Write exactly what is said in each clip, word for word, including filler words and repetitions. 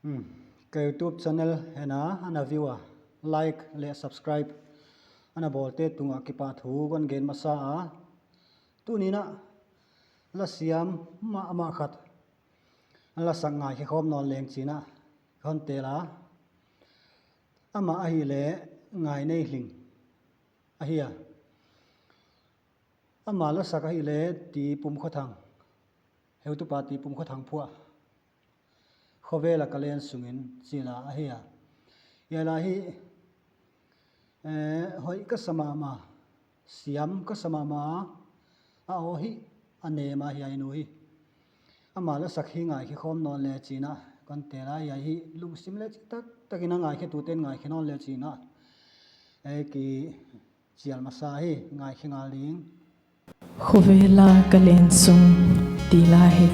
Hmm. Ka YouTube channel hena ana view a, like le subscribe ana bol te tunga kipa thu kon gen masa a. Tuni na la siam ma ama khat la sak ngai khe khom non leng china kon tela. Ama ahile Ngaineihling ahi a. Ama la sak ahile Tipumkhothang, heutupa Tipumkhothang phua. Khovela Kalen Sungin chila ahi a. Yala hi, eh, hoi ka sa mama, siam ka sa mama, a o hi a nema hi a inu hi. Ama la sak hi ngai khe khom non le china, kon tela hi a hi lungsim le chi tak takin a ngai khe tuten ngai khe non le china. Eh, ki Chial masa hi, ngai khe ngal ding. Khovela Kalen Sung tila hi.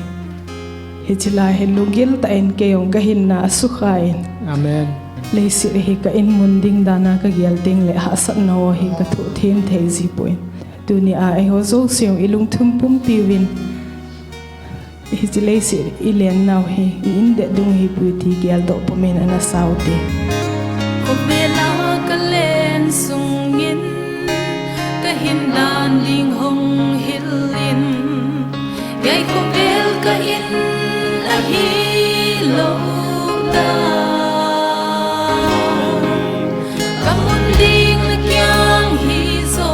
Hichila hi lunggil tah in kei jong ka hinna a sukha in. Amen. Leiset hi ka in mun ding dan a ka gel ding le hahsatna ho hi ka thoh them thei ji poi. Tuni a eiho jouse jong i lungthim pumpi uvin. Hiche leiset i len nau hi, i in det dung hi pui ti geldoh pum in ana sao te. Khovela Kalen Sungin, ka hin dan ding hung hil in. Hiai khovel ka in ahilou dan. Ka mun ding na kiang hi zo,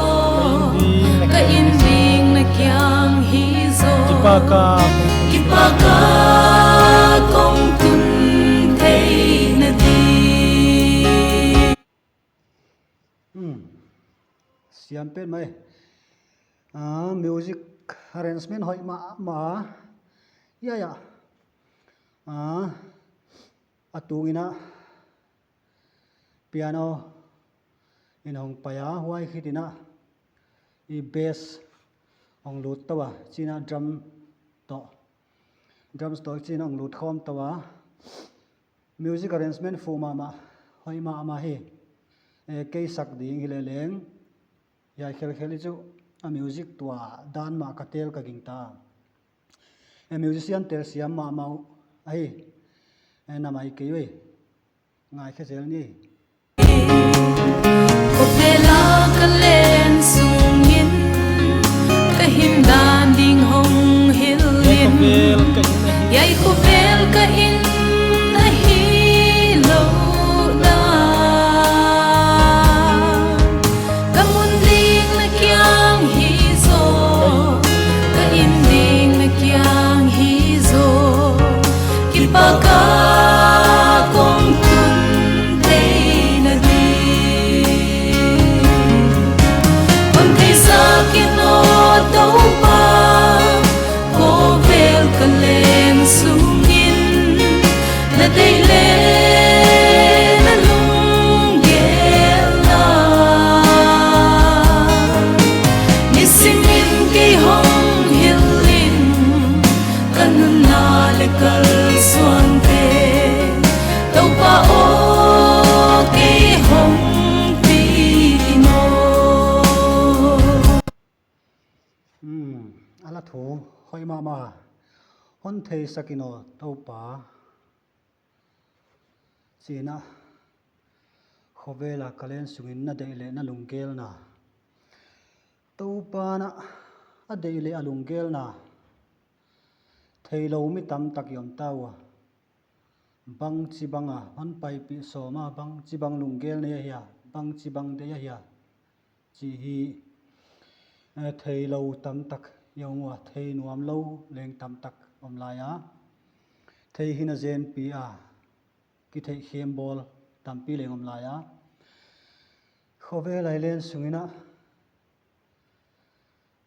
ka in ding na kiang hi zo. Kipah ka, kipah ka kong tun thei na di. Hmm. Siam pen mai. Ah, music arrangement hoi mama. Ya, ya. Ah, atung ina. Piano in hong pai a, huai khit ina i bass hong lut tou a, china drum toh, drums toh china hong lut khom tou a. Music arrangement fu mama, hoi mama hi. Eh, kei sak ding hi le leng, hiai khel khel hi chu a music tua dan ma ka tel ka ging ta. Eh, musician tel siam mama u ahi. Eh, na mai kei ui. Ngai khe zel ni. Khovela Kalen Sungin, ka hin dan ding hong hil in. Hiai khovel ka in ahilou dan. Ka mun ding na kiang hi zo, ka in ding na kiang hi zo. Kipah ka kong tun thei na di. Kon thei sak in o Toupa, khovel Kalen Sungin, na deih le na lunggel na. Nisim in kei hong hil in, ka nunna le kalsuan te, Toupa o kei hong pi in o. Hmm, a la thu hoi mama. Hon thei sak in o Toupa. China, khovela Kalen Sungin na deih le na lunggel na. Toupa na a deih le a lunggel na. Theilou mi tamtak i om ta ua. Bangchi banga hon paipih sawm a, bangchi bang lunggel nei ahia, bangchi bang deih ahia. Chi hi, eh, theilou tamtak i om ua, thei nuam lou leng tamtak om lai a. Thei hina zenpi a, kitheihkhem bawl tampi leng om lai a. Khovela Kalen Sungin a,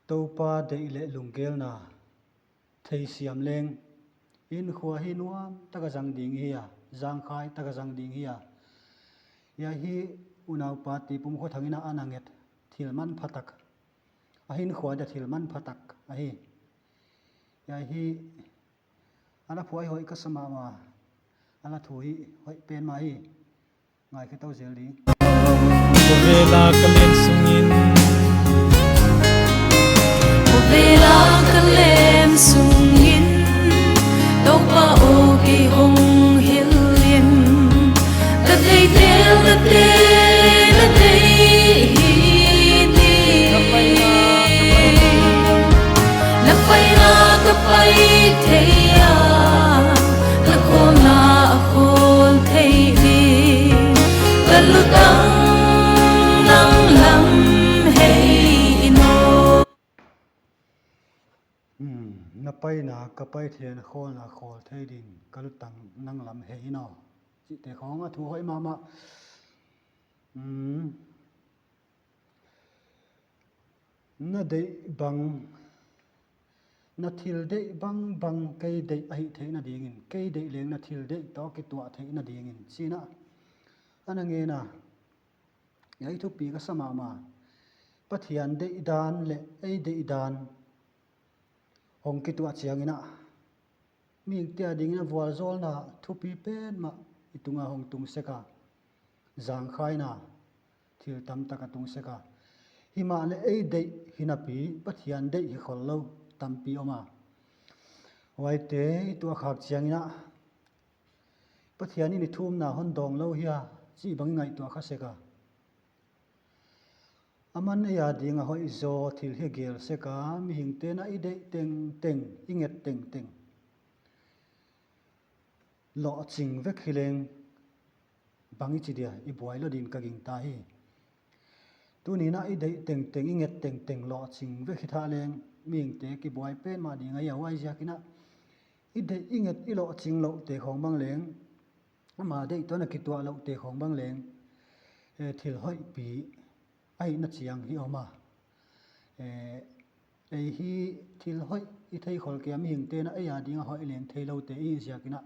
Toupa deih le lunggel na, theisiam leng, inkhua hi nuam taka zang ding hi a, zangkhai taka zang ding hi a. Hiai hi unaupa Tipumkhothang in a ana nget thil manphatak. A hinkhua dia thil manphatak ahi. Hiai hi a la phuai hoi ka sa mama. A la thu hi hoi pen ma hi. Ngai khe tou zel ding. Khovela Kalen Sungin. Khovela Kalen Sungin. Toupa o kei hong hil Paina ka pai thei in, kholna khol thei din ka lutang nang lam hei in aw. Chite khong a thu hoi mama. Hmm. Na deih bang, na thil deih bang bang kei deih ahi theina dingin, kei deih leng na thil deih toh kituah theina dingin, china ana ngen a. Ei thupi ka sa mama. Pathian deih dan le ei deih dan hong kituah chiangin a, mihingte a dingin a vualzawlna thupi pen mah i tunga hong tung sek a, zangkhaina thil tam tak a tung sek a. Himahleh ei deih hi napi, Pathian deih hi khol lo tampi om a. Huaite i tuah khak chiangin a, Pathian in i thumna hon dawng lo hia, chih bang i ngaihtuah kha sek a. Aman ei a dinga hoih zaw thil hi gel sek a, mihingte na i deih tengteng, i nget tengteng lawhching vek hi leng bang i chi dia, i buai lo din ka ging ta hi. Tuni na i deih tengteng, i nget tengteng lawhching vek hi tha leng, mihingte kibuai pen mah ding ahi a, huai ziakin a i deih i nget i lawhching loh te khong bang leng, ama deih toh na kituah loh te khong bang leng, eh, thil hoihpi ahina chiang hi om a. Eh, ei hi thil hoih i thei khol kei a, mihingte na ei a dinga hoih leng thei lo te i ziakin a,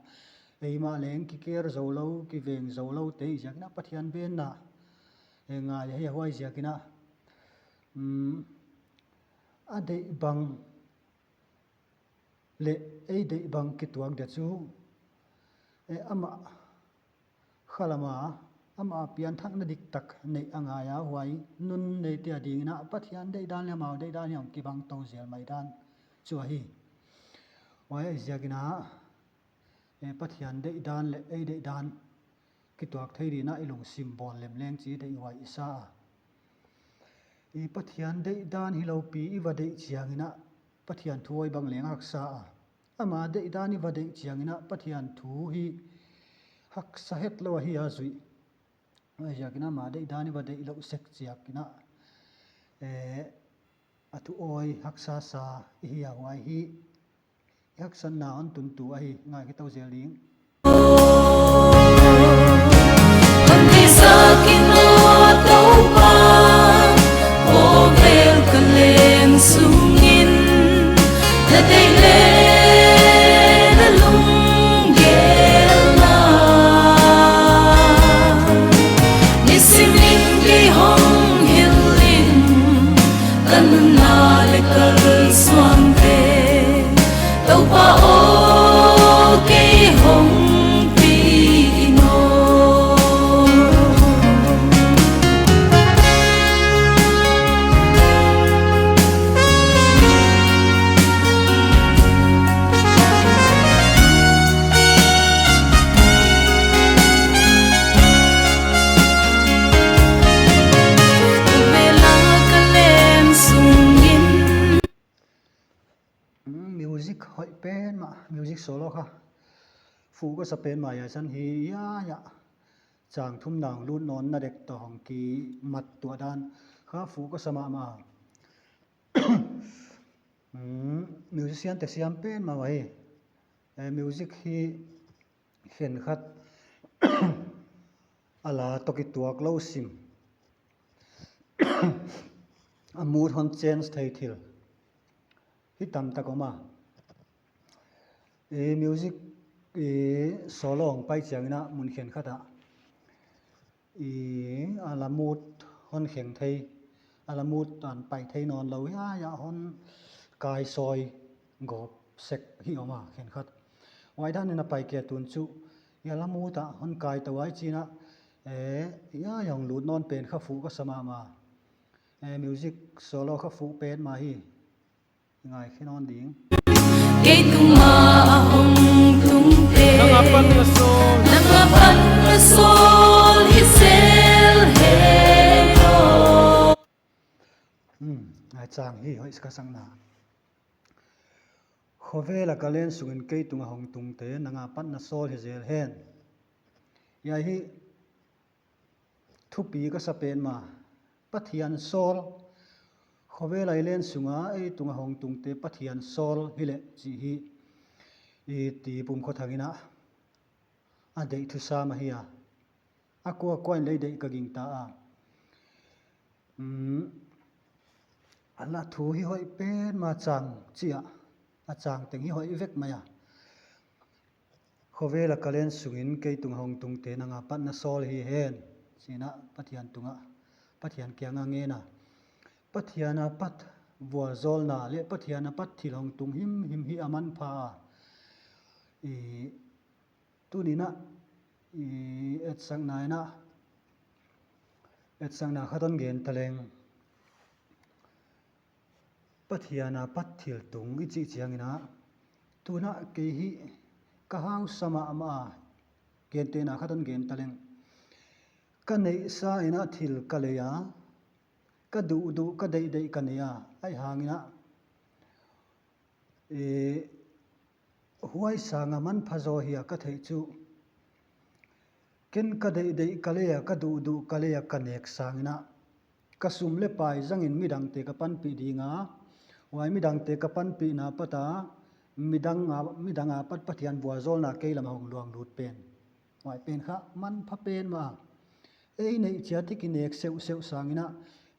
eima leng kiker zo lo, kiveng zo lo te i ziakin a, Pathian benna, eh, ngai hi a, huai ziakin a, um, a deih bang le ei deih bang kituak dia chu, eh, amah kha lama, amah pianthakna diktak nei a ngai a, huai nun neite a dingin a Pathian deih dan le amau deih dan hi hong kibang to zel mai dan chu ahi. Huai ahi ziakin a, eh, Pathian deih dan le ei deih dan kituak thei din a i lungsim bawl lem leng chi deih huai i sa a. I Pathian deih dan hi lopi i va deih chiangin a, Pathian thu hoih bang leng haksa a. Ama deih dan i va deih chiangin a, Pathian thu hi haksa het lo ahi a zui. Huai ziakin a ama deih dan i va deih loh sek ziakin a, eh, a thu hoih haksa sa i hi a, huai hi i haksatna hon tuntu ahi, ngai kei to zel ding. Hon deihsak in aw Toupa, khovel ka leng sungin, na deih le na lunggel na. Nisim in kei hong hil in, ka nunna le kalsuante, Toupa aw, kei hong pi in aw. Vela ka leng sungin. Hmm, music hoih pen mah, music solo kha. Fuh ka sa pen mah, ya san hi ya ya. Chang thum nang lut nawn na dek toh hong kimat tuah dan kha fuh ka sa mahmah. Hmm, musician te siam pen mah ahi. Eh, music hi khenkhat a la toh kituak lo sim. A mood hon change thei thil hi tam tak om a. I music, i solo hong pai chiangin a mun khenkhat a, i a la mood hon kheng thei, a la mood tan pai thei nawn lo, ya ya hon kai soi gop sek hi om a khenkhat. Huai dan in a pai kei tun chu, ya la mood a hon kai to ai china, eh, ya ya hong lut nawn pen kha fuh ka sa mahmah. Eh, music solo kha fuh pen mah hi. Ngai khe nawn ding. Kei tunga a hong tung te, nanga pan na sawl, nanga pan na sawl hi sel he lo. Hmm, ngai chang hi hoih ka sang na. Khovel a ka leng sungin kei tunga hong tung te, nanga pan na sawl hi zel hen. Ya hi thupi ka sa pen mah, Pathian sawl, Khovel a i len sunga ei tunga hong tungte Pathian sol hile chih hi i Tipum Khothang in a, a deih thusam ahi a. A kua kua in lei deih ka ging ta a. Um, a la thu hi hoih pen ma chang chia, a chang teng hi hoih vek mai a. Khovel a ka len sungin kei tunga hong tungte nanga pat na sol hi hen, china Pathian tunga, Pathian kianga ngen a. Pathian a pat vualzawlna le Pathian a pat thil hong tung him him hi a manpha a. I, tunina, i, etsakna ina, etsakna khat hon gen taleng. Pathian a pat thil tung i chih chiangina, tuna kei hi ka hausa mahmah a, gentehna khat hon gen taleng. Ka neihsa ina thil ka lei a, ka duh duh, ka deih deih ka nei a, ahi hangina, e, huai sanga manpha zaw hi a ka theih chu. Ken ka deih deih ka lei a, ka duh duh ka lei a ka nek sangina, ka sum le pai zangin midangte ka panpih dinga, huai midangte ka panpihna pata, midang a, midang a pat Pathian vualzawlna kei lama hong luang lut pen. Huai pen kha manpha pen ma. Ei neih chiat i kinek seuh seuh sangina,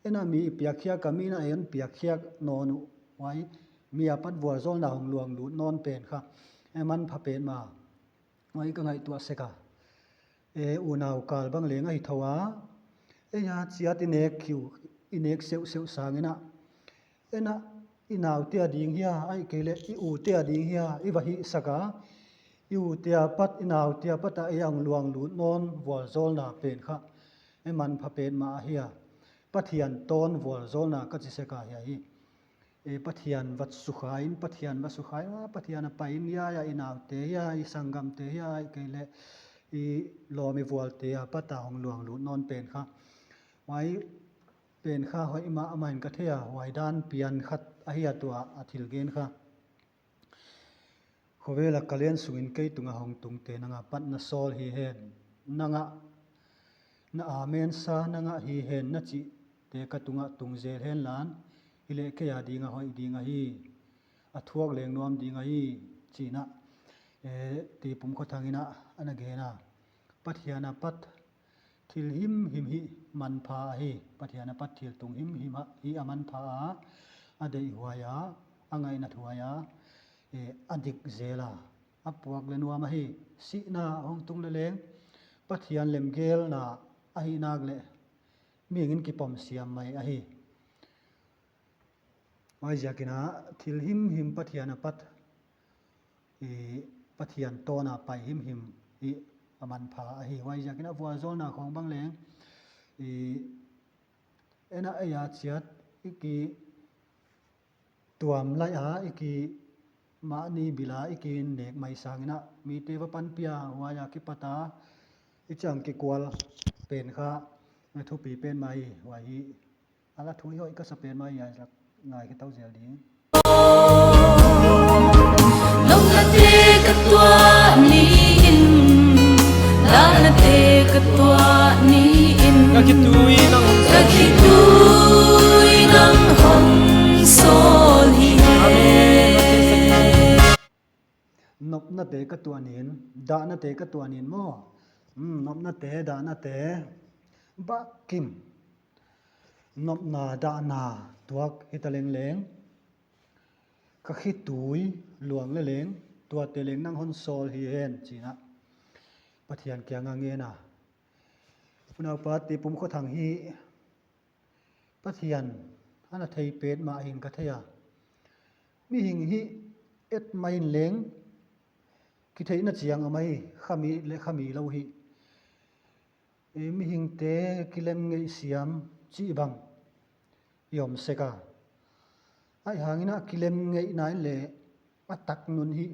ena mi i piak khia ka, mi na ei hon piak khia nawn uh. Huai mi a pat vualzawlna hong luang lut nawn pen kha, e, manpha pen ma. Huai ka ngaihtuah sek a. E, unau kal bang leng ahi tho a. Ei a chiat i nek khiu, i nek seuh seuh sangina, ena i naute a ding hia, ahihkeileh i ute a ding hia, i va hihsak a. I ute a pat, i naute a pat a ei hong luang lut nawn vualzawlna pen kha, e, manpha pen ma ahi a. Pathian tawn vualzawlna ka chi sek a hi ahi. E, Pathian va sukha in, Pathian va sukha in, a, Pathian a pai in, hia, hia, i naute hia, i sanggamte hia, ahihkeileh i lawm i vualte a pat a hong luang lut nawn pen kha. Huai pen kha hoih mahmah in ka thei a, huai dan pian khat ahi a, tua a thil gen kha. Khovel a ka len sungin kei tunga hong tungte nanga pat na sawl hi hen, nanga na amen sa nanga hi hen na chihte ka tunga tung zel hen lan, hileh kei a dinga hoih ding ahi, a thuak leng nuam ding ahi, china, eh, Tipum Khawthang ina ana gen a. Pathian a pat thil himhim hi manpha ahi, Pathian a pat thil tung himhim hi a manpha a, a deihhuai a, a ngainathuai a, eh, a dik zel a, a puak le nuam ahi. Sihna hong tung le leng, Pathian lemgelna ahi nak leh, mihing in kipom siam mai ahi. Huaiziakin a thil himhim Pathian a pat, i, Pathian tawn a pai himhim hi a manpha ahi. Huaiziakin a vualzawlna khawng bang leng, i, ena ei a chiat i kituam lai a, i ki mahni bil a, i kinek mai sangin a, mite va panpih a, huai a kipat a i chang kikual pen kha, a thupi pen mai, huai hi. A la thu hi hoih ka sa pen mai a, ngai ka tau zel ding. Nopna te ka tuah ni in, dahna te ka tuah ni in, ka khitui nang hong, ka khitui nang hong sawl hi e. Nopna te ka tuah ni in, dahna te ka tuah ni in maw? Hmm, nopna te, dahna te, bah kim. Nopna dahna tuak hita leng leng, ka khitui luang le leng, tuate leng nang hon sawl hi hen, china Pathian kianga ngen a. Unaupa Tipum Khawthang hi Pathian ana thei petmah hin ka thei a. Mihing hi et mai in leng, kitheihna chiang a mai, khami le khami lo hi. E, mihingte kilem ngeih siam chih bang i om sek a. Ahi hangin a kilem ngeihna in le a tak nun hi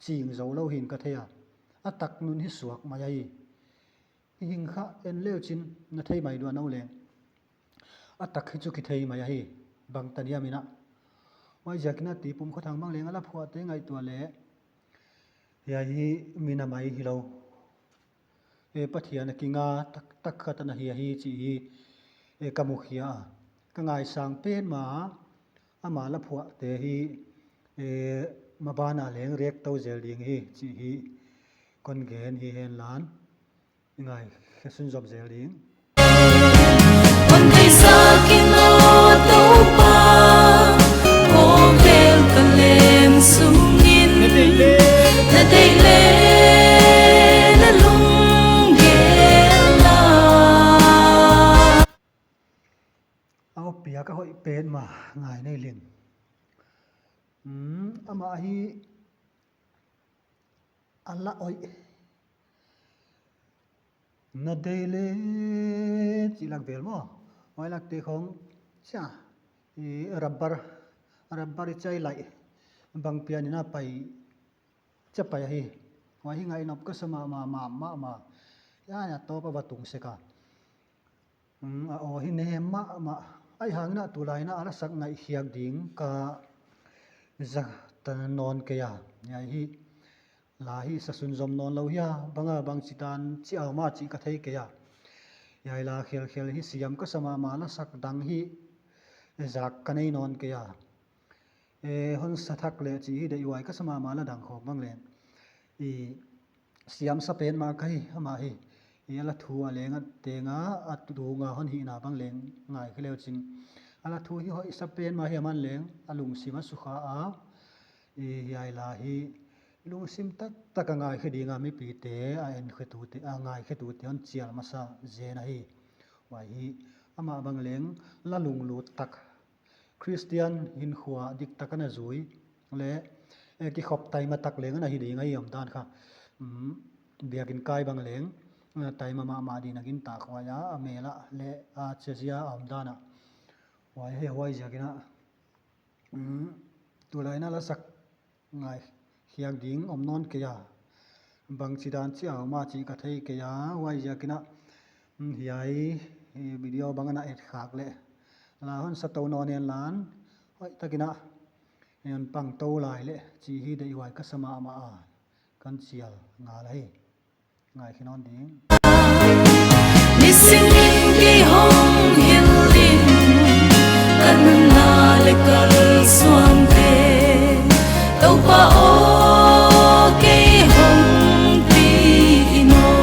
ching zo lo hin ka thei a. A tak nun hi suak mai ahi. Mihing kha en leu chin na thei mai dua no leng, a tak hi chu kithei mai ahi, bang taniam in a. Huaiziakin a Tipum Khawthang bang leng a la phuahte ngaihtuah le, hiai hi mi na mai hi lo. E, Pathian a kinga tak, tak khat ana hi ahi chih hi, e, ka mukhia a. Ka ngaisang petmah a, ama la phuah te hi, eh, mabana leng react to jel ding hi, chi hi kon gen hi hen lan. Ngai, khe sunjom jel ding. Kon thei sa kin o Toupa, ko vel ka lem sungin, na dei le, na dei le, na lunggel la. A upia ka hoi pet ma ngai nei ling. Hmm, ama hi a la oi. Na dei le chi lak vel mo. Oi lak te khong cha. I rubber, rubber i chai lai. Bang pian ina pai. Cha pai ahi. Wa hi ngai nop ka sa ma, ma, ma, ma, ma. Ya, ya, to pa va tung se ka. Hmm, a aw hi ne ma, ma. Ai hang na tu lai na a la sak ngai hiak ding ka za ta non ke ya. Ya hi. La hi sa sunjom non lo hia, banga bang chi dan chi au ma chi ka thei ke ya. Yai la khel khel hi siam ka sa ma ma la sak dang hi, e, zak ka nei non ke ya. E, hon sa thak le chi hi dei uai ka sa ma ma la dang khom bang le. I siam sa pen ma ka hi, ama hi. I a la thu a leng a tenga, a tu nga hon hi na bang leng ngai khe leu ching. A la thu hi hoi sa pen ma hi a man leng, a lungsim a sukha a. I hiai la hi, lungsim tak tak a ngai khe dinga mipi te, a en khe tu te, a ngai khe tu te hon chial masa zen ahi. Uai hi, ama bang leng, la lunglut tak. Christian hinkhua dik tak ana zui. Le, eh, kikhop taima tak leng ana hi ding ahi om dan kha. Um, biakin kai bang leng, eh, taima ma ma din a gin tak huai a, a mel a, le, a chezia a om dan a. Huai he huai ziakin a. Um, tulai na la sak ngai hiak ding om non ke ya. Bang chi dan chi au ma chi ka thei ke ya, huai ziakin a, um, hiai, eh, video bang ana et khak le. La hon sa to non en lan, hoi takin a, en pang to lai le, chi hi dei huai ka sa ma ma a, kan chial ngal ahi. Ngai khe non ding. Nisingin kei hong hil in, ka nunna le kalsuan te, Toupa aw, kei hong pi in aw.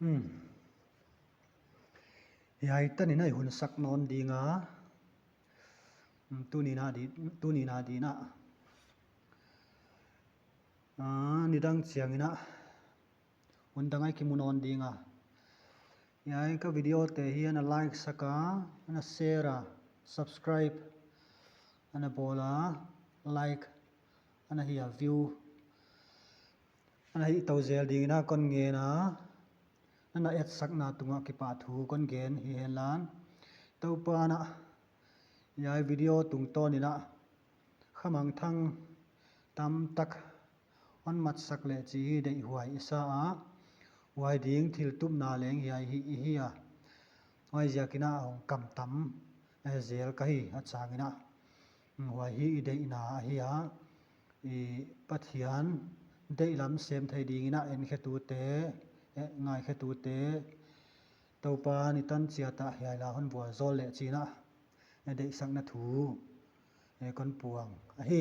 Hmm. Hiai tan in a i hun sak non ding a. Hmm, tuni na di, tuni na di na. Ah, nidang chiang in a. Hun dang a i kimu non ding a. Hiai ka video te hi ana like sak a, ana share a, subscribe, ana bawl a, like, ana hi a view, ana hi to zel ding in a kon ngen a, ana et sakna tunga kipa thu kon gen hi hen lan. Toupa na, hiai video tungtawn in a, khamangthang tam tak hon mat sak le chi hi deihhuai i sa a, huai ding thil tupna leng hiai hi i hi a, huai ziakin a hong kam tam, eh, zel ka hi a chang in a, huai hi i deihna ahi a, i Pathian deihlam sem thei ding in a enkhetute, eh, ngaikhetute, Toupa ni tan chiat a hiai la hon vualzawl le chi in a, eh, deihsakna thu, eh, kon puang ahi.